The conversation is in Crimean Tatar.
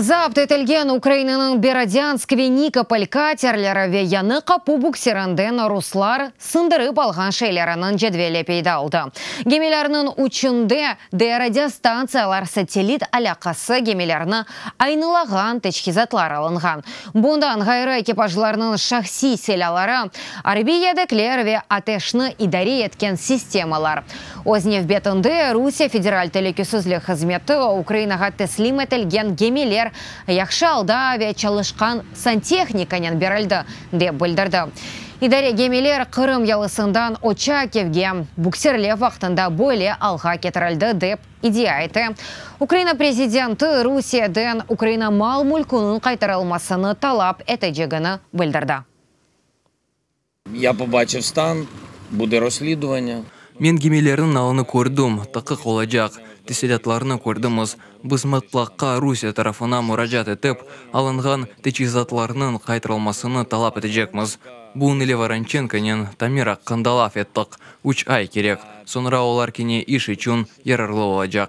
Zapt etilgen Ukrainanıñ Berdânsk ve Nikopol katerleri ve Yañı Qapu buksirinden ruslar sındırıp alğan şeyleriniñ cedveli peyda oldı. Gemilerniñ üçünde de radiostantsiyalar, satellit alâqası, gemilerni aynalağan techizatlar alınğan. Bundan ğayrı, ekipajlarnıñ şahsiy silâları, arbiy yedekler ve ateşni idare etken sistemalar. Öz nevbetinde Rusiye Federal telükesizlik hızmeti Ukrainağa teslim etilgen gemiler yahşı alda ve çalışqan santehnikanen berildi, dep bildirdi. İdare gemiler Qırım yalısından Oçakivge buksirlev vaqtında böyle alğa ketirildi, dep iddia ete. Ukraina prezidenti Rusiyeden Ukraina mal-mülküniñ qaytarılmasını talap etecegini bildirdi. Ya pobaçıv stan, bude rozsliduvannâ. Men gemilerniñ alını kördim, taqiq olacaq. Tefsilâtlarnı kördiñiz. Biz mıtlaqa Rusiye tarafına muracaat etip, alınğan techizatlarnıñ qaytarılmasını talap etecekmiz. Bunıñ ile Voronçenkonen tamir aqqında laf ettik. Üç ay kerek, soñra olar kene iş içün yararlı olacaq.